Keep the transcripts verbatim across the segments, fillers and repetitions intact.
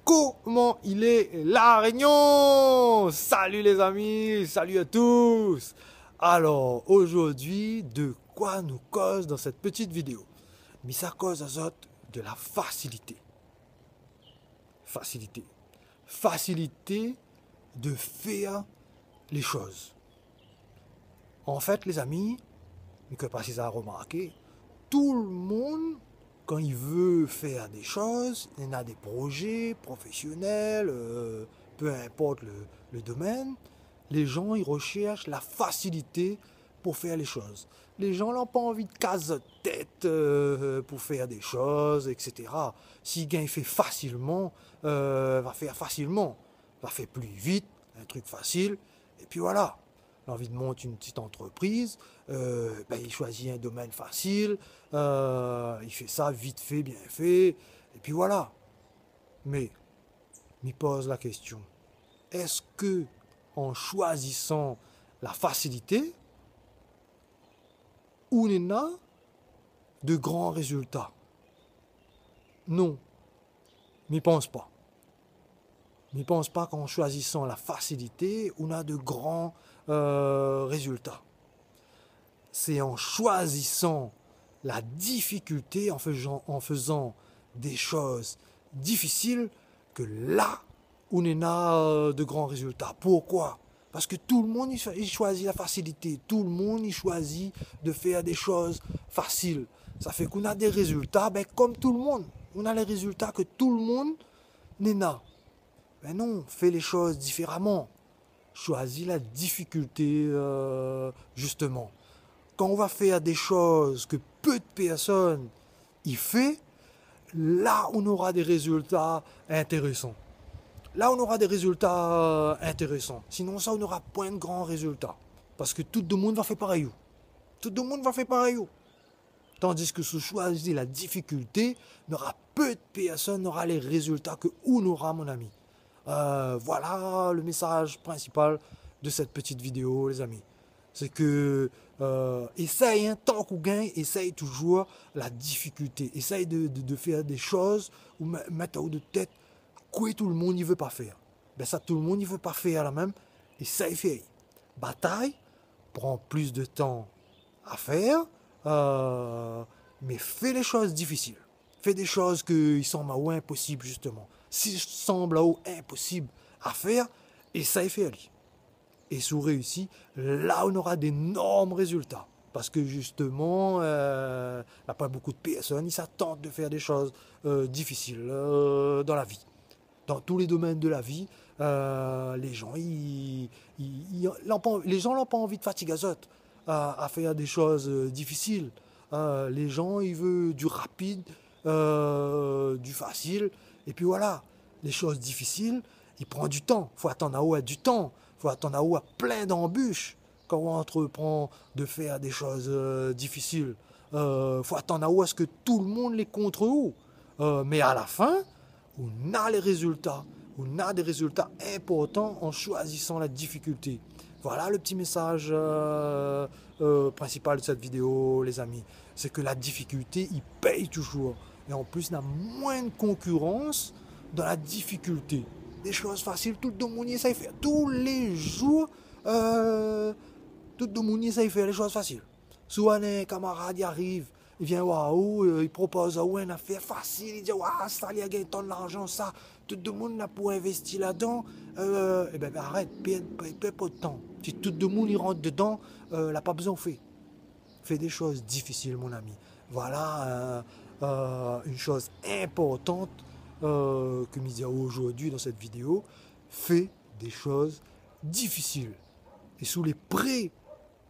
Koman i lé, La Rényon ? Salu lézami, salu a tous. Alor, ojourdui, de koi nou koz dan sèt ti vidéo ? Mi sa koz azot de la fasilité. Fasilité. Fasilité de fèr lé shoz. An fèt, lézami, mi koné pa si zot la romarké, tout le moun, kan i vé fèr dé shoz, néna dé projé profésionèl, euh, pe inport le, le domèn, lé jan i roshèrsh la fasilité pou fèr lé shoz. Lé jan la pa anvi de kas zot tèt, euh, pou fèr dé shoz, et cetera. Si i gingn fé fasilman, euh, va fèr fasilman, va fé pli vit, in trik fasil, épi voila. La anvi de mont in ti antrepriz, euh, bin, i shoizi in domèn fasil, euh, i fé sa vit fé, bien fé, épi voila. Mé, mi poz la késtion, èske an shoizisan la fasilité, ou néna de gran rézilta ? Non, mi pans pa. Mi pans pa k'an shoizisan la fasilité, ou néna de gran, euh, rézilta. Sé an shoizisan la difikilté, an fezan, an fezan dé shoz difisil, ke la ou néna, euh, de gran rézilta. Poukoi ? Parske tout le moun i sho-, i shoizi la fasilité. Tout le moun i shoizi de fèr dé shoz fasil. Sa fé k'ou néna dé rézilta, bin, kom tout le moun. Ou néna lé rézilta ke tout le moun néna. Bin non, fé lé shoz diféraman. Shoizi la difikilté, euh, justeman. Kan ou va fèr dé shoz ke pe de pèrsone i fé, la ou nora dé rézilta intérésan. La ou nora dé rézilta, euh, intérésan. Sinonsa, ou nora poin de gran rézilta. Parske tout demoun va fé parèy ou. Tout demoun va fé parèy ou. Tandis ke si ou shoizi la difikilté, nora pe de pèrsone nora lé rézilta ke ou nora, mon ami. Euh, voila le mésaz prinsipal de sèt ti vidéo, lézami. Sé ke, euh, éséy, in, tan k'ou gingn, éséy toujour la difikilté. Éséy de, de, de fèr dé shoz ou mé-, mèt aou de tèt, k'ou, tout le moun i vé pa fèr. Bin sa, tout le moun i vé pa fèr la mèm, éséy fé. Batay pran plis de tan a fèr, euh, mé fé lé shoz difisil. Fé dé shoz ke i sanm aou inposib, justeman. Si i sanm aou inposib a fèr, éséy fé ali. É si ou réisi, la ou nora d'énorm rézilta. Parske justeman, euh, na pa bonpé de pèrsone i atann de fèr dé shoz, euh, difisil, euh, dan la vi. Dan tout lé domèn de la vi, euh, lé jan i, i, i, la pa, lé jan la pa anvi de fatig azot a, a fèr dé shoz, euh, difisil. Euh, lé jan i vé du rapid, euh, du fasil. Épi voila, lé shoz difisil i pran du tan. Fo atann aou a du tan. Fo atann aou a plin d'anbish. Kan ou antrepran de fèr dé shoz, euh, difisil, euh, fo atann aou a se ke tout le moun lé kont ou. Euh, mé a la fin, ou na lé rézilta. Ou na dé rézilta inportan an shoizisan la difikilté. Voila le ti mésaz, euh, euh, prinsipal de sèt vidéo, lézami. Sé ke la difikilté i pèy toujour. É an plis, na moin de konkirans dan la difikilté. Dé shoz fasil, tout demoun i éséy fèr. Tou lé jour, euh, tout demoun i éséy fèr lé shoz fasil. Si ou néna in kamarad i ariv, i vien oir ou, euh, i propoz aou in afèr fasil, i di, wa, sa, li la gingn tan larzan, sa. Tout demoun la pou investi ladan, euh, ébin, bin, arèt, pèrd, pèrd, pèrd pa de tan. Si tout demoun i rant dedan, euh, la pa bezoin fé. Fé dé shoz difisil, mon ami. Voila, euh, euh, in shoz inportan, euh, ke mi di aou ojourdui dan sèt vidéo. Fé dé shoz difisil. É si ou lé pré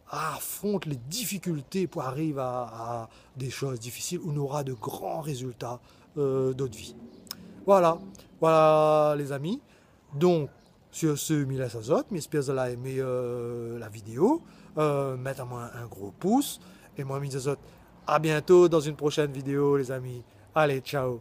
a afront lé difikilté pou ariv a, a dé shoz difisil, ou nora de gran rézilta, euh, dan out vi. Voila, voila, lézami. Donk, sur ce, mi lès azot, mi éspèr zot la émé, euh, la vidéo. Euh, mèt amoin in gro pous. É moin, mi di azot, a bientôt dans une prochaine vidéo, lézami. Alé, ciao.